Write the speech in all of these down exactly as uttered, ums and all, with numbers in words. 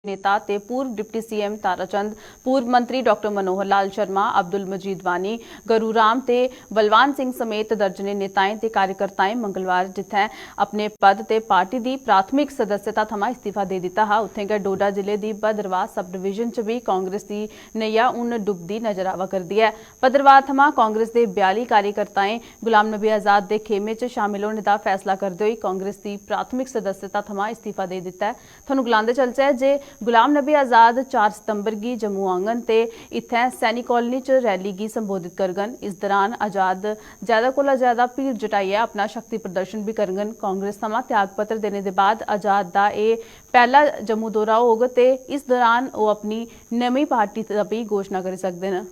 नेता ते पूर्व डिप्टी सीएम ताराचंद, पूर्व मंत्री डॉक्टर मनोहर लाल शर्मा, अब्दुल मजीद वानी, गरू राम ते बलवान सिंह समेत दर्जनें नेताएं ते कार्यकर्ताएं मंगलवार जित्थें अपने पद ते पार्टी दी प्राथमिक सदस्यता थमां इस्तीफा देई दित्ता हा, उत्थें गै डोडा जिले दी भद्रवाह सब डिवीजन च बी कांग्रेस दी नैया हून डुबदी नजर आवा करदी ऐ। भद्रवाह थमां कांग्रेस दे बयाली कार्यकर्ताएं गुलाम नबी आजाद दे खेमे च शामिल होने दा फैसला करदे होई कांग्रेस दी प्राथमिक सदस्यता थमां इस्तीफा देई दित्ता ऐ। थुहानू गलांदे चलचै जे गुलाम नबी आजाद चार सितंबर गी जम्मू आङन ते इत्थें सैनिक कॉलोनी च रैली गी संबोधित करङन। इस दरान आजाद ज्यादा कोला ज्यादा भीड़ जुटाइयै अपना शक्ति प्रदर्शन बी करङन। कांग्रेस थमां त्याग पत्र देने दे बाद आजाद दा एह् पैह्ला जम्मू दौरा होग ते इस दरान ओह् अपनी नमीं पार्टी दा बी घोशणा करी सकदे न।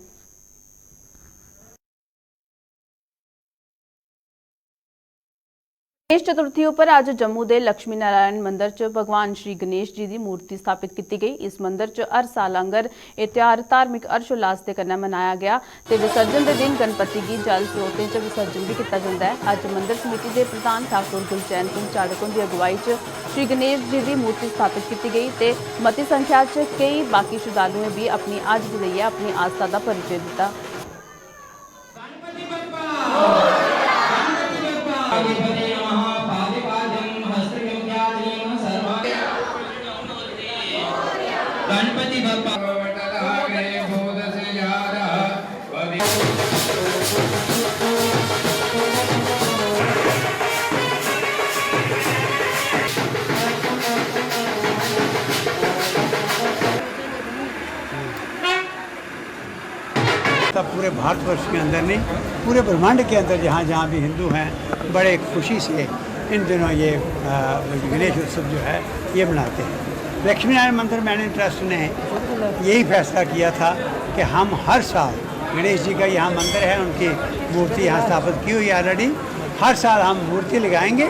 गणेश चतुर्थी उप्पर अज्ज जम्मू दे लक्ष्मी नारायण मंदर च भगवान श्री गणेश जी दी मूर्ति स्थापित कीती गई। इस मंदर च हर साल आंगर एह् त्यहार धार्मिक हर्षोल्लास दे कन्नै मनाया गेआ ते विसर्जन दे दिन गणपति गी जल स्रोतें च विसर्जन बी कीता जंदा ऐ। अज्ज मंदर समिति दे प्रधान ठाकुर गुलचैन सिंह चाड़क हुंदी अगुवाई च श्री गणेश जी दी मूर्ति स्थापित कीती गई ते मती संख्या च केई बाकी श्रद्धालुएं बी अपनी हाजरी देइयै अपनी आस्था दा परिचय दित्ता। गणपति बप्पा, गणपति बप्पा, अधिपति नमः, पादि पाद्यं हस्तयोग्यादीन सर्वा-, गणपति बप्पा। तब पूरे भारतवर्ष के अंदर नहीं, पूरे ब्रह्मांड के अंदर जहाँ जहाँ भी हिंदू हैं, बड़े खुशी से इन दिनों ये, अ, गणेश उत्सव जो है, ये मनाते हैं। लक्ष्मी नारायण मंदिर मैनेजमेंट ट्रस्ट ने यही फैसला किया था कि हम हर साल, गणेश जी का यहाँ मंदिर है, उनकी मूर्ति यहाँ स्थापित की हुई है ऑलरेडी, हर साल हम मूर्ति लगाएंगे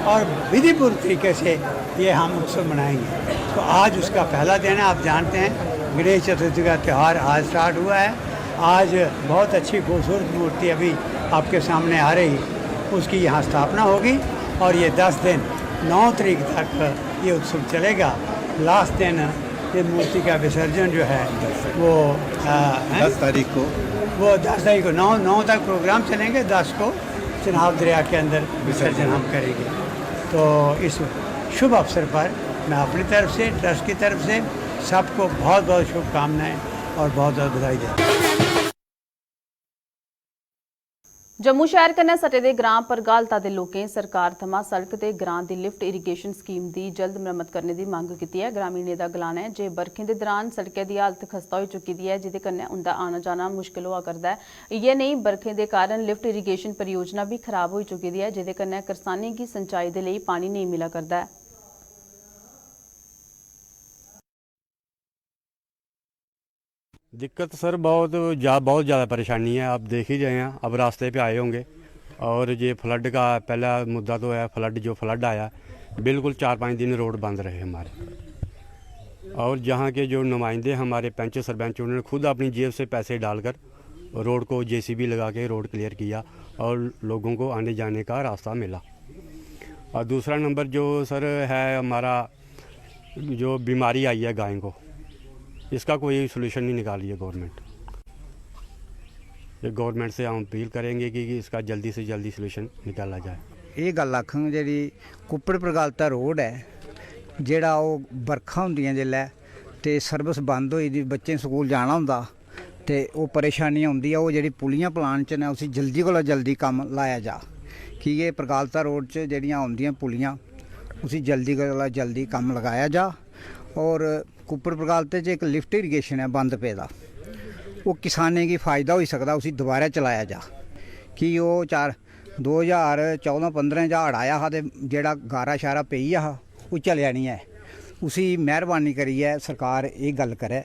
और विधिपूर्ण तरीके से ये हम उत्सव मनाएंगे। तो आज उसका पहला दिन है। आप जानते हैं, गणेश चतुर्थी का त्यौहार आज स्टार्ट हुआ है। आज बहुत अच्छी खूबसूरत मूर्ति अभी आपके सामने आ रही, उसकी यहाँ स्थापना होगी और ये दस दिन, नौ तारीख तक ये उत्सव चलेगा। लास्ट दिन ये मूर्ति का विसर्जन जो है, वो, अ, है? दस तारीख को। वो दस तारीख को, नौ, नौ तक प्रोग्राम चलेंगे, दस को चनाब दरिया के अंदर विसर्जन विसर्जन। हम करेंगे। तो इस शुभ अवसर पर मैं अपनी तरफ से, ट्रस्ट की तरफ से सबको बहुत बहुत शुभकामनाएं और बहुत बहुत बधाई देता हूँ। जम्मू शैह्र कन्नै सटे दे ग्रां परगालता दे लोकें सरकार थमां सड़क ते ग्रां दी लिफ्ट इरीगेशन स्कीम दी जल्द मरम्मत करने दी मंग कीती ऐ। ग्रामीणें दा गलाना ऐ जे बरखें दे दरान सड़कै दी हालत खस्ता होई चुकी दी ऐ, जेह्दे कन्नै उं'दा आना जाना मुश्कल होआ करदा ऐ। इ'यै नेही बरखें दे कारण लिफ्ट इरीगेशन परियोजना बी खराब होई चुकी दी ऐ, जेह्दे कन्नै करसानें गी संचाई दे लेई पानी नेईं मिला करदा ऐ। दिक्कत सर बहुत जा-, बहुत ज़्यादा परेशानी है, आप देख ही रहे हैं, अब रास्ते पे आए होंगे। और ये फ्लड का पहला मुद्दा तो है, फ्लड, जो फ्लड आया, बिल्कुल चार पाँच दिन रोड बंद रहे हमारे। और जहाँ के जो नुमाइंदे हमारे पंच सरपंच, उन्होंने खुद अपनी जेब से पैसे डालकर रोड को जेसीबी लगा के रोड क्लियर किया और लोगों को आने जाने का रास्ता मिला। और दूसरा नंबर जो सर है हमारा, जो बीमारी आई है गाय को, इसका कोई सॉल्यूशन नहीं निकाल रही है गवर्नमेंट। ये गवर्नमेंट से हम अपील करेंगे कि, कि इसका जल्दी से जल्दी सॉल्यूशन निकाला जाए। एह् गल्ल आखङ जेह्ड़ी कुप्पड़ प्रगालता रोड ऐ, जेह्ड़ा ओह् बरखा होंदियां जेल्लै ते सर्विस बंद होई दी, बच्चें स्कूल जाना होंदा ते ओह् परेशानी औंदी ऐ। ओह् जेह्ड़ी पुलियां प्लान च न, उसी जल्दी कोला जल्दी कम्म लाया जा, की के प्रगालता रोड च जेह्ड़ियां औंदियां पुलियां, उसी जल्दी कोला जल्दी कम्म लगाया जा। और कुप्पड़ प्रगालते च इक लिफ्ट इरीगेशन ऐ बंद पेदा, ओह् किसानें गी फ़ायदा होई सकदा, उसी दोबारा चलाया जा। कि ओह् चार, दो ज्हार चौदां पंदरां च हड़ आया हा ते जेह्ड़ा गारा शारा पेई गेआ हा, ओह् चलेआ निं ऐ। उसी मेह्रबानी करियै सरकार एह् गल्ल करै,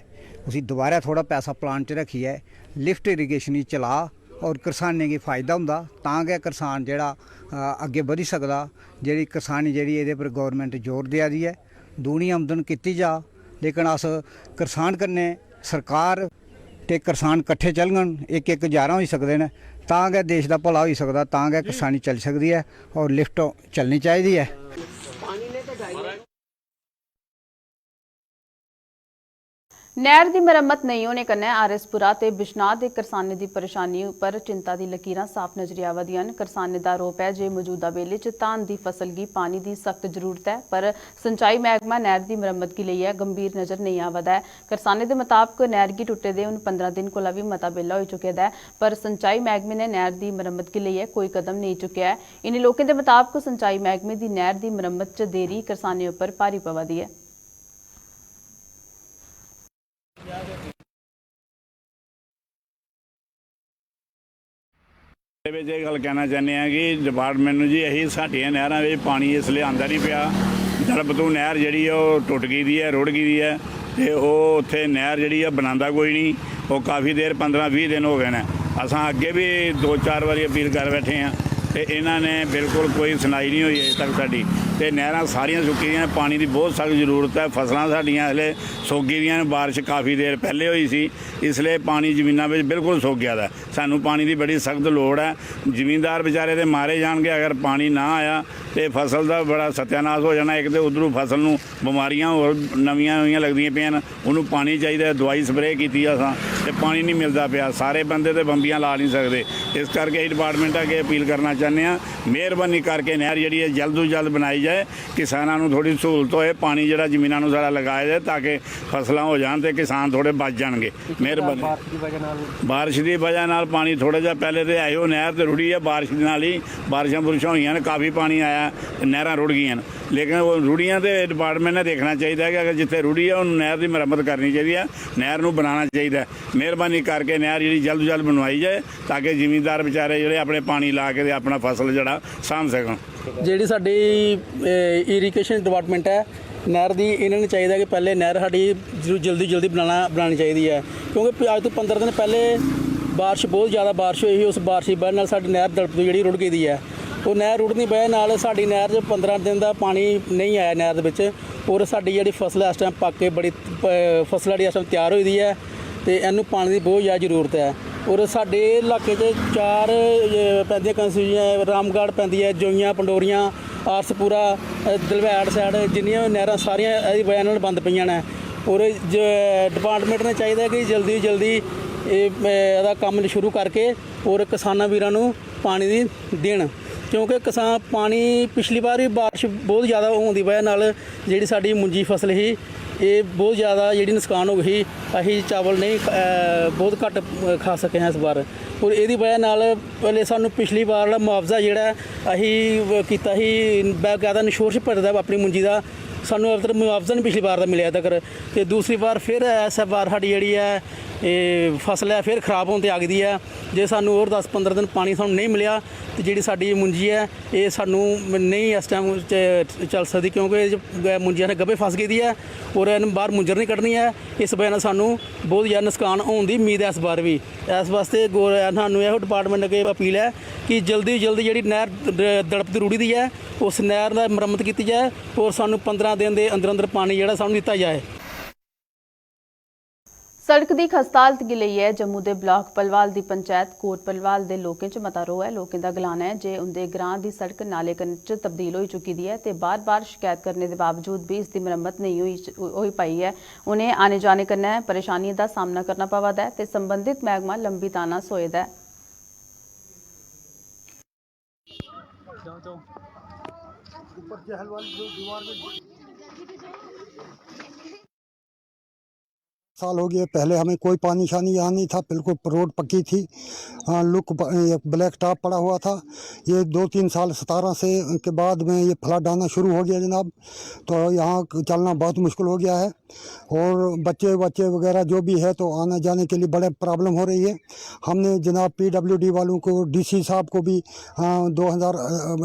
उसी दोबारा थोह्ड़ा पैसा प्लान च रक्खियै लिफ्ट इरीगेशन गी चला और करसानें गी फ़ायदा होंदा, तां गै करसान जेह्ड़ा, अ, अग्गें बधी सकदा। जेह्ड़ी करसानी जेह्ड़ी एह्दे पर गौरमैंट जोर देआ दी ऐ, दूनी आमदन कीती जा, लेकिन अस करसान कन्नै सरकार ते करसान कट्ठे चलङन, इक इक ज्हारां होई सकदे न, तां गै देश दा भला होई सकदा, तां गै करसानी चली सकदी ऐ और लिफ्ट चलनी चाहिदी ऐ। नैह्र दी मरम्मत नेईं होने कन्नै आर एस पुरा ते बिश्नाह दे करसानें दी परेशानी उप्पर चिंता दी लकीरां साफ नजरी आवा दियां न। करसानें दा आरोप ऐ जे मजूदा बेल्ले च धान दी फसल गी पानी दी सख्त जरूरत ऐ, पर संचाई मैह्कमा नैह्र दी मरम्मत गी लेइयै गंभीर नजर नेईं आवा दा ऐ। करसानें दे मताबक नैह्र गी टुट्टे दे हून पंदरां दिन कोला बी मता बेल्ला होई चुके दा ऐ, पर संचाई मैह्कमे ने नैह्र दी मरम्मत गी लेइयै कोई कदम नेईं चुकेआ ऐ। इ'नें लोकें दे मताबक संचाई मैह्कमे दी नैह्र दी मरम्मत च देरी करसानें उप्पर भारी पवा दी ऐ। ਇਹਦੇ ਵਿੱਚ ਇਹ ਗੱਲ ਕਹਿਣਾ ਚਾਹੁੰਦੇ ਆ ਕਿ ਡਿਪਾਰਟਮੈਂਟ ਨੂੰ ਜੀ, ਅਸੀਂ ਸਾਡੀਆਂ ਨਹਿਰਾਂ ਵਿੱਚ ਪਾਣੀ ਇਸ ਲਈ ਆਂਦਾ ਨਹੀਂ ਪਿਆ। ਦੜਬ ਤੋਂ ਨਹਿਰ ਜਿਹੜੀ ਆ, ਉਹ ਟੁੱਟ ਗਈ ਦੀ ਹੈ, ਰੁੜ ਗਈ ਦੀ ਹੈ, ਤੇ ਉਹ ਉੱਥੇ ਨਹਿਰ ਜਿਹੜੀ ਆ, ਬਣਾਉਂਦਾ ਕੋਈ ਨਹੀਂ। ਉਹ ਕਾਫੀ ਦੇਰ, ਪੰਦਰਾਂ ਵੀਹ ਦਿਨ ਹੋ ਗਏ ਨੇ। ਅਸਾਂ ਅੱਗੇ ਵੀ ਦੋ ਚਾਰ ਵਾਰੀ ਅਪੀਲ ਕਰ ਬੈਠੇ ਆ, ਤੇ ਇਹਨਾਂ ਨੇ ਬਿਲਕੁਲ ਕੋਈ ਸੁਣਾਈ ਨਹੀਂ ਹੋਈ ਅਜੇ ਤੱਕ ਸਾਡੀ। ਤੇ ਨਹਿਰਾਂ ਸਾਰੀਆਂ ਸੁੱਕੀ ਦੀਆਂ ਨੇ, ਪਾਣੀ ਦੀ ਬਹੁਤ ਸਖਤ ਜ਼ਰੂਰਤ ਹੈ। ਫਸਲਾਂ ਸਾਡੀਆਂ ਹਲੇ ਸੋਗੀ ਦੀਆਂ ਨੇ, ਬਾਰਿਸ਼ ਕਾਫੀ ਦੇਰ ਪਹਿਲੇ ਹੋਈ ਸੀ, ਇਸ ਲਈ ਪਾਣੀ ਜ਼ਮੀਨਾਂ ਵਿੱਚ ਬਿਲਕੁਲ ਸੁੱਕ ਗਿਆ ਦਾ। ਸਾਨੂੰ ਪਾਣੀ ਦੀ ਬੜੀ ਸਖਤ ਲੋੜ ਹੈ। ਜ਼ਿਮੀਂਦਾਰ ਵਿਚਾਰੇ ਤੇ ਮਾਰੇ ਜਾਣਗੇ ਅਗਰ ਪਾਣੀ ਨਾ ਆਇਆ, ਤੇ ਫਸਲ ਦਾ ਬੜਾ ਸਤਿਆਨਾਸ਼ ਹੋ ਜਾਣਾ। ਇੱਕ ਤੇ ਉਧਰੋਂ ਫਸਲ ਨੂੰ ਬਿਮਾਰੀਆਂ ਹੋਰ ਨਵੀਆਂ ਨਵੀਆਂ ਲੱਗਦੀਆਂ ਪਈਆਂ ਨੇ, ਉਹਨੂੰ ਪਾਣੀ ਚਾਹੀਦਾ ਹੈ, ਦਵਾਈ ਸਪਰੇਅ ਕੀਤੀ ਆ ਅਸਾਂ, ਤੇ ਪਾਣੀ ਨਹੀਂ ਮਿਲਦਾ ਪਿਆ। ਸਾਰੇ ਬੰਦੇ ਤੇ ਬੰਬੀਆਂ ਲਾ ਨਹੀਂ ਸਕਦੇ। ਇਸ ਕਰਕੇ ਅਸੀਂ ਡਿਪਾਰਟਮੈਂਟ ਅੱਗੇ ਅਪੀਲ ਕਰਨਾ ਚਾਹੁੰਦੇ ਹਾਂ, ਮਿਹਰਬਾਨੀ ਕਰਕੇ ਨਹਿਰ ਜਿਹੜੀ ਹੈ, ਜਲਦ ਤੋਂ ਜਲਦ ਬਣਾਈ ਜਾਏ, ਕਿਸਾਨਾਂ ਨੂੰ ਥੋੜੀ ਸਹੂਲਤ ਹੋਏ, ਪਾਣੀ ਜਿਹੜਾ ਜ਼ਮੀਨਾਂ ਨੂੰ ਸਾਰਾ ਲਗਾਇਆ ਜਾਏ, ਤਾਂ ਕਿ ਫਸਲਾਂ ਹੋ ਜਾਣ ਤੇ ਕਿਸਾਨ ਥੋੜੇ ਬਚ ਜਾਣਗੇ। ਮਿਹਰਬਾਨੀ। ਬਾਰਿਸ਼ ਦੀ ਵਜ੍ਹਾ ਨਾਲ ਬਾਰਿਸ਼ ਦੀ ਵਜ੍ਹਾ ਨਾਲ ਪਾਣੀ ਥੋੜਾ ਜਿਹਾ, ਪਹਿਲੇ ਤੇ ਆਇਓ, ਨਹਿਰ ਤੇ ਰੁੜੀ ਹੈ ਬਾਰਿਸ਼ ਦੇ ਨਾਲ ਹੀ। ਬਾਰਿਸ਼ਾਂ ਬੁਰਿਸ਼ਾਂ ਹੋਈਆਂ ਨੇ, ਕਾਫੀ ਪਾਣੀ ਆਇਆ, ਨਹਿਰਾਂ ਰੁੜ ਗਈਆਂ ਨੇ। ਲੇਕਿਨ ਉਹ ਰੁੜੀਆਂ ਤੇ ਡਿਪਾਰਟਮੈਂਟ ਨੇ ਦੇਖਣਾ ਚਾਹੀਦਾ ਹੈ ਕਿ ਅਗਰ ਜਿੱਥੇ ਰੁੜੀ ਹੈ, ਉਹਨੂੰ ਨਹਿਰ ਦੀ ਮੁਰੰਮਤ ਕਰਨੀ ਚਾਹੀਦੀ ਹੈ, ਨਹਿਰ ਨੂੰ ਬਣਾਉਣਾ ਚਾਹੀਦਾ ਹੈ। ਮਿਹਰਬਾਨੀ ਕਰਕੇ ਨਹਿਰ ਜਿਹੜੀ ਜਲਦ ਤੋਂ ਜਲਦ ਬਣਵਾਈ ਜਾਏ, ਤਾਂ ਕਿ ਜ਼ਿਮੀਂਦਾਰ ਵਿਚਾਰੇ ਜਿਹੜੇ ਆਪਣੇ ਪਾਣੀ ਲਾ ਕੇ ਤੇ ਆਪਣਾ ਫਸਲ ਜਿਹੜਾ ਸਾਂਭ ਸਕਣ। ਜਿਹੜੀ ਸਾਡੀ ਇਰੀਗੇਸ਼ਨ ਡਿਪਾਰਟਮੈਂਟ ਹੈ, ਨਹਿਰ ਦੀ, ਇਹਨਾਂ ਨੂੰ ਚਾਹੀਦਾ ਕਿ ਪਹਿਲੇ ਨਹਿਰ ਸਾਡੀ ਜਲਦੀ ਜਲਦੀ ਬਣਾਉਣਾ ਬਣਾਉਣੀ ਚਾਹੀਦੀ ਹੈ। ਕਿਉਂਕਿ ਪ- ਅੱਜ ਤੋਂ ਪੰਦਰਾਂ ਦਿਨ ਪਹਿਲੇ ਬਾਰਿਸ਼, ਬਹੁਤ ਜ਼ਿਆਦਾ ਬਾਰਿਸ਼ ਹੋਈ ਸੀ। ਉਸ ਬਾਰਿਸ਼ ਦੀ ਵਜ੍ਹਾ ਨਾਲ ਸਾਡੀ ਨਹਿਰ ਦੜਪ ਤੋਂ ਜਿਹੜੀ ਰੁੜ ਗਈ ਦੀ ਹੈ। ਉਹ ਨਹਿਰ ਰੁੜਨ ਦੀ ਵਜ੍ਹਾ ਨਾਲ ਸਾਡੀ ਨਹਿਰ 'ਚ ਪੰਦਰਾਂ ਦਿਨ ਦਾ ਪਾਣੀ ਨਹੀਂ ਆਇਆ ਨਹਿਰ ਦੇ ਵਿੱਚ। ਔਰ ਸਾਡੀ ਜਿਹੜੀ ਫਸਲ ਹੈ, ਇਸ ਟਾਈਮ ਪੱਕ ਕੇ ਬੜੀ ਪ- ਫਸਲ ਜਿਹੜੀ ਇਸ ਟਾਈਮ ਤਿਆਰ ਹੋਈ ਦੀ ਹੈ, ਤੇ ਇਹਨੂੰ ਪਾਣੀ ਦੀ ਬਹੁਤ ਜ਼ਿਆਦਾ ਜ਼ਰੂਰਤ ਹੈ। ਔਰ ਸਾਡੇ ਇਲਾਕੇ 'ਚ ਚਾਰ ਅ, ਪੈਂਦੀਆਂ, ਕੰਸਟੀਚੁਐਂਸੀਆਂ, ਰਾਮਗੜ੍ਹ ਪੈਂਦੀ ਹੈ, ਜੋਈਆਂ, ਪੰਡੋਰੀਆਂ, ਆਰਸਪੁਰਾ, ਅ, ਦਲਵੈੜ ਸਾਈਡ, ਜਿੰਨੀਆਂ ਵੀ ਨਹਿਰਾਂ, ਸਾਰੀਆਂ ਇਹਦੀ ਵਜ੍ਹਾ ਨਾਲ ਬੰਦ ਪਈਆਂ ਨੇ। ਔਰ ਡਿਪਾਰਟਮੈਂਟ ਨੇ ਚਾਹੀਦਾ ਕਿ ਜਲਦੀ ਜਲਦੀ ਇਹ ਅ, ਇਹਦਾ ਕੰਮ ਸ਼ੁਰੂ ਕਰਕੇ ਔਰ ਕਿਸਾਨਾਂ ਵੀਰਾਂ ਨੂੰ ਪਾਣੀ ਦੀ ਦੇਣ, ਕਿਉਂਕਿ ਕਿਸਾਨ ਪਾਣੀ, ਪਿਛਲੀ ਵਾਰ ਵੀ ਬਾਰਿਸ਼ ਬਹੁਤ ਜ਼ਿਆਦਾ ਹੋਣ ਦੀ ਵਜ੍ਹਾ ਨਾਲ ਜਿਹੜੀ ਸਾਡੀ ਮੁੰਜੀ ਫਸਲ ਸੀ, ਇਹ ਬਹੁਤ ਜ਼ਿਆਦਾ ਜਿਹੜੀ ਨੁਕਸਾਨ ਹੋ ਗਈ। ਅਸੀਂ ਚਾਵਲ ਨਹੀਂ ਖ- ਅਹ ਬਹੁਤ ਘੱਟ ਅਹ ਖਾ ਸਕੇ ਹਾਂ ਇਸ ਵਾਰ। ਔਰ ਇਹਦੀ ਵਜ੍ਹਾ ਨਾਲ ਪਹਿਲੇ ਸਾਨੂੰ ਪਿਛਲੀ ਵਾਰ ਵਾਲਾ ਮੁਆਵਜ਼ਾ ਜਿਹੜਾ ਅਸੀਂ ਵ- ਕੀਤਾ ਸੀ, ਬਕਾਇਦਾ ਇੰਸ਼ੋਰੈਂਸ ਭਰਦਾ ਆਪਣੀ ਮੁੰਜੀ ਦਾ, ਸਾਨੂੰ ਅਬ ਤੱਕ ਮੁਆਵਜ਼ਾ ਨਹੀਂ ਪਿਛਲੀ ਵਾਰ ਦਾ ਮਿਲਿਆ ਤੱਕ। ਤੇ ਦੂਸਰੀ ਵਾਰ ਫਿਰ ਇਸ ਵਾਰ ਸਾਡੀ ਜਿਹੜੀ ਹੈ, ਇਹ ਫਸਲ ਹੈ, ਫਿਰ ਖਰਾਬ ਹੋਣ ਤੇ ਆ ਗਈ ਹੈ। ਜੇ ਸਾਨੂੰ ਹੋਰ ਦਸ ਪੰਦਰਾਂ ਦਿਨ ਪਾਣੀ ਸਾਨੂੰ ਨਹੀਂ ਮਿਲਿਆ, ਤੇ ਜਿਹੜੀ ਸਾਡੀ ਮੁੰਜੀ ਹੈ, ਇਹ ਸਾਨੂੰ ਨਹੀਂ ਇਸ ਟਾਈਮ ਚ- ਚੱਲ ਸਕਦੀ, ਕਿਉਂਕਿ ਇਹ 'ਚ ਗ- ਮੁੰਜੀਆਂ ਨੇ ਗੱਭੇ ਫਸ ਗਈ ਦੀ ਹੈ ਔਰ ਇਹਨੂੰ ਬਾਹਰ ਮੁੰਜਰ ਨਹੀਂ ਕੱਢਣੀ ਹੈ। ਇਸ ਵਜ੍ਹਾ ਨਾਲ ਸਾਨੂੰ ਬਹੁਤ ਜ਼ਿਆਦਾ ਨੁਕਸਾਨ ਹੋਣ ਦੀ ਉਮੀਦ ਹੈ ਇਸ ਵਾਰ ਵੀ। ਇਸ ਵਾਸਤੇ ਗੌਰ ਹੈ, ਸਾਨੂੰ ਇਹੋ ਡਿਪਾਰਟਮੈਂਟ ਅੱਗੇ ਅਪੀਲ ਹੈ ਕਿ ਜਲਦੀ ਜਲਦੀ ਜਿਹੜੀ ਨਹਿਰ ਦ- ਦੜਪ ਦੀ ਰੂੜੀ ਦੀ ਹੈ, ਉਸ ਨਹਿਰ ਦਾ ਮੁਰੰਮਤ ਕੀਤੀ ਜਾਏ ਔਰ ਸਾਨੂੰ ਪੰਦਰਾਂ ਦਿਨ ਦੇ ਅੰਦਰ ਅੰਦਰ ਪਾਣੀ ਜਿਹੜਾ ਸਾਨੂੰ ਦਿੱਤਾ ਜਾਏ। सड़क दी खस्ता हालत गी लेइयै जम्मू दे ब्लाक भलवाल दी पंचैत कोट भलवाल दे लोकें च मता रोह ऐ। लोकें दा गलाना ऐ जे उंदे ग्रां दी सड़क नाले कन्नै च तब्दील होई चुकी दी ऐ ते बार-बार शकैत करने दे बावजूद बी इसदी मरम्मत नेईं होई, होई पाई ऐ। उनें आने-जाने कन्नै परेशानियें दा सामना करना पवा दा ऐ ते संबंधत मैह्कमा लम्बी ताना सोए दा ऐ। साल हो गए, पहले हमें कोई पानी शानी यहाँ नहीं था, बिल्कुल रोड पक्की थी। हाँ, लुक प- ये ब्लैक टॉप पड़ा हुआ था। ये दो तीन साल सतारह से के बाद में ये फ्लड आना शुरू हो गया जनाब, तो यहाँ चलना बहुत मुश्किल हो गया है। और बच्चे बच्चे वगैरह जो भी है, तो आना जाने के लिए बड़े प्रॉब्लम हो रही है। हमने जनाब पीडब्ल्यूडी वालों को, डीसी साहब को भी, हाँ, दो हज़ार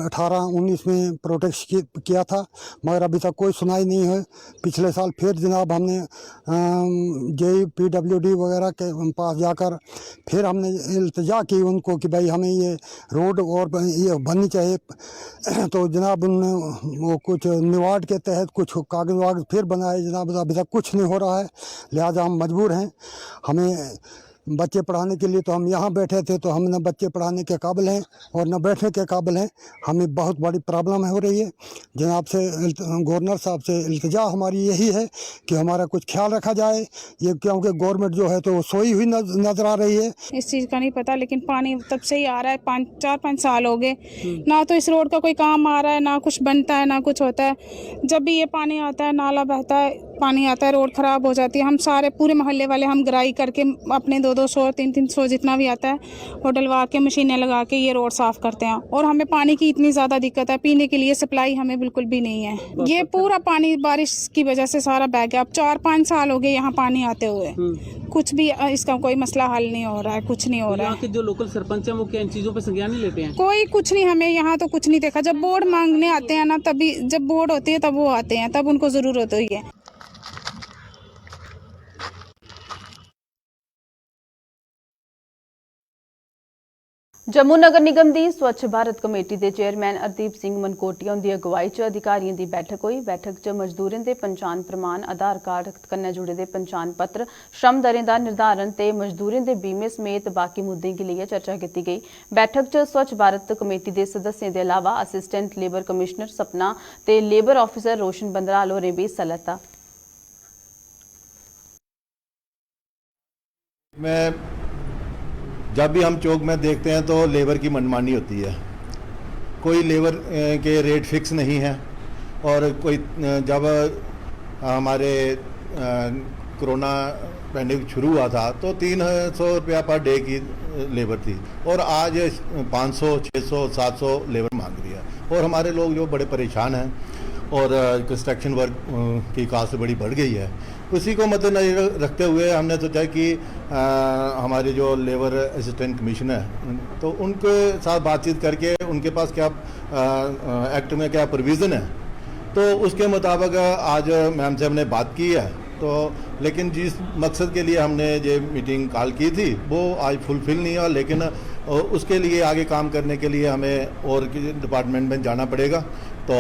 अठारह उन्नीस में प्रोटेस्ट किया था, मगर अभी तक कोई सुनाई नहीं है। पिछले साल फिर जनाब हमने जे पीडब्ल्यूडी वगैरह के पास जाकर फिर हमने इल्तिजा की उनको कि भाई, हमें ये रोड और ब- ये बननी चाहिए। तो जनाब उन वो कुछ निवार्ड के तहत कुछ कागज वागज फिर बनाए जनाब, अभी तक कुछ नहीं हो रहा है, लिहाजा हम मजबूर हैं। हमें बच्चे पढ़ाने के लिए तो हम यहाँ बैठे थे, तो हम न बच्चे पढ़ाने के काबिल हैं और न बैठने के काबिल हैं। हमें बहुत बड़ी प्रॉब्लम हो रही है। जनाब से इल्त-, गवर्नर साहब से इल्तिजा हमारी यही है कि हमारा कुछ ख्याल रखा जाए, ये क्योंकि गवर्नमेंट जो है तो वो सोई हुई नज-, नजर आ रही है। इस चीज़ का नहीं पता, लेकिन पानी तब से ही आ रहा है, पाँच, चार पाँच साल हो गए। हम्म। ना तो इस रोड का कोई काम आ रहा है, ना कुछ बनता है, ना कुछ होता है। जब भी ये पानी आता है, नाला बहता है, पानी आता है, रोड ख़राब हो जाती है, हम सारे पूरे मोहल्ले वाले हम ग्राई करके अपने दो दो सौ, तीन तीन सौ जितना भी आता है, वो डलवा के, मशीनें लगा के ये रोड साफ़ करते हैं। और हमें पानी की इतनी ज़्यादा दिक्कत है, पीने के लिए सप्लाई हमें बिल्कुल भी नहीं है। ये पूरा पानी बारिश की वजह से सारा बह गया। अब चार पाँच साल हो गए यहाँ पानी आते हुए, हम्म। कुछ भी, अ, इसका कोई मसला हल नहीं हो रहा है, कुछ नहीं हो तो रहा यहाँ है। के जो लोकल सरपंच हैं, वो क्या इन चीज़ों पे संज्ञान नहीं लेते हैं? कोई कुछ नहीं, हमें यहाँ तो कुछ नहीं देखा। जब वोट मांगने आते हैं ना, तभी, जब वोट होती है तब वो आते हैं, तब उनको ज़रूरत होती है। जम्मू नगर निगम दी स्वच्छ भारत कमेटी दे चेयरमैन हरदीप सिंह मनकोटिया हुंदी अगुवाई च अधिकारियें दी बैठक होई। बैठक च मजदूरें दे पंछान प्रमाण, आधार कार्ड कन्नै जुड़े दे पंछान पत्र, श्रम दरें दा निर्धारण ते मजदूरें दे बीमे समेत बाकी मुद्दें गी लेइयै चर्चा कीती गेई। बैठक च स्वच्छ भारत कमेटी दे सदस्यें दे अलावा असिस्टेंट लेबर कमिश्नर सपना ते लेबर ऑफिसर रोशन बंदराल होरें बी हिस्सा लैता। मैं, जब भी हम चौक में देखते हैं तो लेबर की मनमानी होती है, कोई लेबर, अ, के रेट फिक्स नहीं है। और कोई, अ, जब हमारे, अ, कोरोना पैंडेमिक शुरू हुआ था तो तीन सौ रुपया पर डे की, अ, लेबर थी और आज पाँच सौ, छः सौ, सात सौ लेबर मांग रही है और हमारे लोग जो बड़े परेशान हैं और, अ, कंस्ट्रक्शन वर्क, अ, की कास्ट बड़ी बढ़ गई है। उसी को मद्देनजर रखते हुए हमने सोचा कि, अ, हमारे जो लेबर असिस्टेंट कमिश्नर हैं, तो उनके साथ बातचीत करके उनके पास क्या, अ, अ, एक्ट में क्या प्रोविज़न है, तो उसके मुताबिक आज मैम से हमने बात की है। तो लेकिन जिस मकसद के लिए हमने ये मीटिंग कॉल की थी, वो आज फुलफिल नहीं हुआ, लेकिन, अ, उसके लिए, आगे काम करने के लिए हमें और किसी डिपार्टमेंट में जाना पड़ेगा। तो,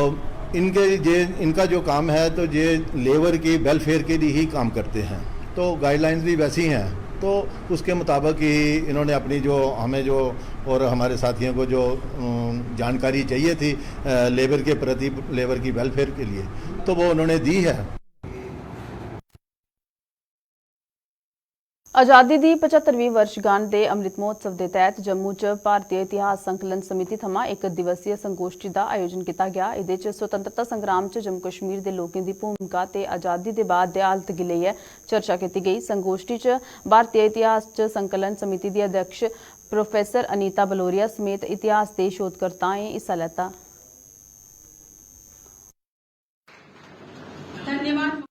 अ, इनके ये, इनका जो काम है, तो ये लेबर की वेलफेयर के लिए ही काम करते हैं, तो गाइडलाइंस भी वैसी हैं। तो उसके मुताबिक ही इन्होंने अपनी जो, हमें जो और हमारे साथियों को जो, अम, जानकारी चाहिए थी, अ, लेबर के प्रति, लेबर की वेलफेयर के लिए, तो वो उन्होंने दी है। आजादी दी पचत्तरवीं वर्षगांठ दे अमृत महोत्सव दे तैह्त जम्मू च भारतीय इतिहास संकलन समिति थमां इक दिवसीय संगोष्ठी दा आयोजन कीता गेआ। एह्दे च स्वतंत्रता संग्राम च जम्मू कश्मीर दे लोकें दी भूमिका ते आजादी दे बाद दे हालत गी लेइयै चर्चा कीती गेई। संगोष्ठी च भारतीय इतिहास च संकलन समिति दी अध्यक्ष प्रोफेसर अनीता बलोरिया समेत इतिहास दे शोधकर्ताएं हिस्सा लैता। धन्यवाद।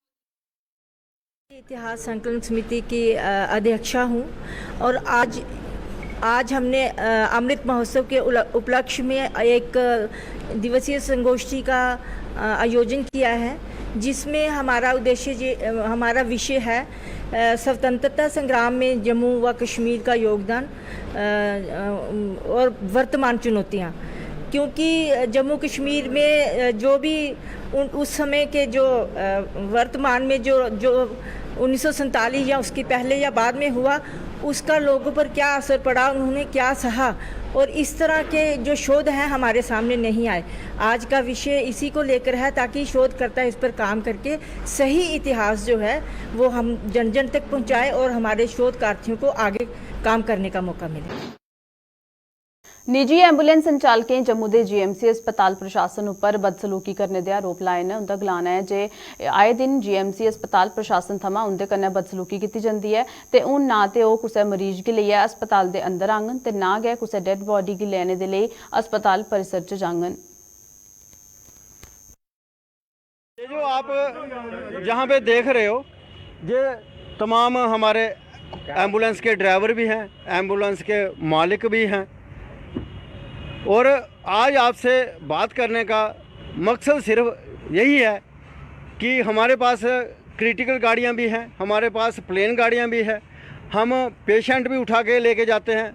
इतिहास संकलन समिति की, अ, अध्यक्षा हूँ और आज, आज हमने, अ, अमृत महोत्सव के उल-, उपलक्ष्य में एक दिवसीय संगोष्ठी का, अ, आयोजन किया है, जिसमें हमारा उद्देश्य जे, अ, हमारा विषय है, अ, स्वतंत्रता संग्राम में जम्मू व कश्मीर का योगदान, अ, अ, और वर्तमान चुनौतियाँ। क्योंकि जम्मू कश्मीर में, अ, जो भी उन, उस समय के जो, अ, वर्तमान में जो, जो उन्नीस सौ सैंतालीस या उसके पहले या बाद में हुआ, उसका लोगों पर क्या असर पड़ा, उन्होंने क्या सहा, और इस तरह के जो शोध हैं, हमारे सामने नहीं आए। आज का विषय इसी को लेकर है, ताकि शोधकर्ता इस पर काम करके सही इतिहास जो है, वो हम जन जन तक पहुँचाए और हमारे शोधकार्थियों को आगे काम करने का मौका मिले। निजी एम्बुलेंस संचालकें जम्मू दे जीएमसी अस्पताल प्रशासन उप्पर बदसलूकी करने दे आरोप लाए न। उं'दा गलाना ऐ जे आए दिन जीएमसी अस्पताल प्रशासन थमां उं'दे कन्नै बदसलूकी कीती जंदी ऐ ते हून ना ते ओह् कुसै मरीज गी लेइयै अस्पताल दे अंदर आङन ते ना गै कुसै डेड बॉडी गी लैने दे लेई अस्पताल परिसर च जाङन। ये जो आप यहाँ पे देख रहे हो, ये तमाम हमारे एम्बुलेंस के ड्राइवर भी हैं, एम्बुलेंस के मालिक भी हैं। और आज आपसे बात करने का मकसद सिर्फ यही है कि हमारे पास क्रिटिकल गाड़ियाँ भी हैं, हमारे पास प्लेन गाड़ियाँ भी हैं, हम पेशेंट भी उठा के लेके जाते हैं,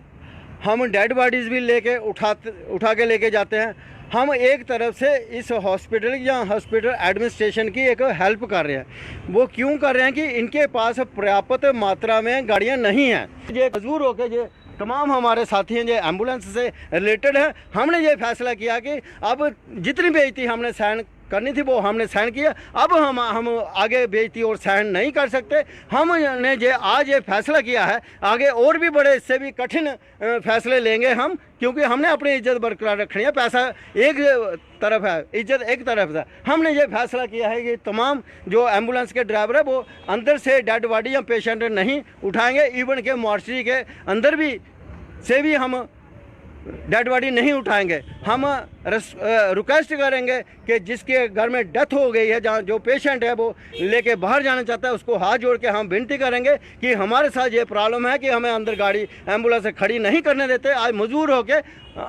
हम डेड बॉडीज़ भी लेके उठा, उठा के लेके जाते हैं। हम एक तरफ से इस हॉस्पिटल या हॉस्पिटल एडमिनिस्ट्रेशन की एक हेल्प कर रहे हैं। वो क्यों कर रहे हैं कि इनके पास पर्याप्त मात्रा में गाड़ियां नहीं हैं। ये मजबूर होकर ये तमाम हमारे साथी हैं जो एम्बुलेंस से रिलेटेड हैं, हमने ये फैसला किया कि अब जितनी बेइज्जती हमने सहन करनी थी वो हमने सहन किया। अब हम हम आगे बेइज्जती और सहन नहीं कर सकते। हमने ये आज ये फैसला किया है, आगे और भी बड़े, इससे भी कठिन अ, फैसले लेंगे हम, क्योंकि हमने अपनी इज्जत बरकरार रखनी है। पैसा एक तरफ है, इज्जत एक तरफ है। हमने ये फैसला किया है कि तमाम जो एम्बुलेंस के ड्राइवर है वो अंदर से डेड बॉडी या पेशेंट नहीं उठाएंगे, इवन के मॉर्चरी के अंदर भी से भी हम डेड बॉडी नहीं उठाएंगे। हम रिक्वेस्ट करेंगे कि जिसके घर में डेथ हो गई है, जहाँ जो पेशेंट है वो लेके बाहर जाना चाहता है, उसको हाथ जोड़ के हम विनती करेंगे कि हमारे साथ ये प्रॉब्लम है कि हमें अंदर गाड़ी एम्बुलेंस खड़ी नहीं करने देते। आज मजबूर होके अ,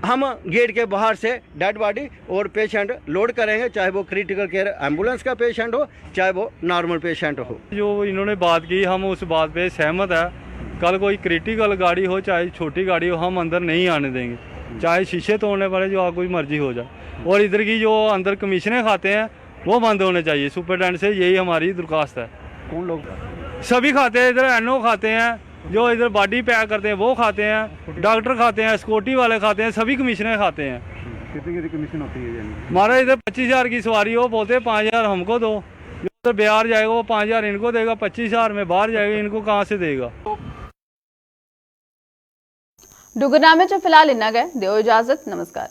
हम गेट के बाहर से डेड बॉडी और पेशेंट लोड करेंगे, चाहे वो क्रिटिकल केयर एम्बुलेंस का पेशेंट हो, चाहे वो नॉर्मल पेशेंट हो। जो इन्होंने बात की, हम उस बात पे सहमत है। कल कोई क्रिटिकल गाड़ी हो, चाहे छोटी गाड़ी हो, हम अंदर नहीं आने देंगे, चाहे शीशे तोड़ने पड़े, जो कोई मर्जी हो जाए। और इधर की जो अंदर कमीशनें खाते हैं, वो बंद होने चाहिए। सुपरटेंडेंट से यही हमारी दरख्वास्त है। कौन लोग? सभी खाते हैं, इधर एनओ खाते हैं, जो इधर बॉडी पैक करते हैं वो खाते हैं, डॉक्टर खाते हैं, सिक्योरिटी वाले खाते हैं, सभी कमिश्नर खाते हैं। कितनी कितनी कमीशन होती है यानी? महाराज, इधर पच्चीस हज़ार की सवारी हो, बोलते हैं पाँच हज़ार हमको दो, जो उधर बिहार जाएगा वो पाँच हज़ार इनको देगा, पच्चीस हज़ार में बाहर जाएगा, इनको कहाँ से देगा? डुग्गरनामे च फिलहाल इन्ना गै। देओ इजाजत। नमस्कार।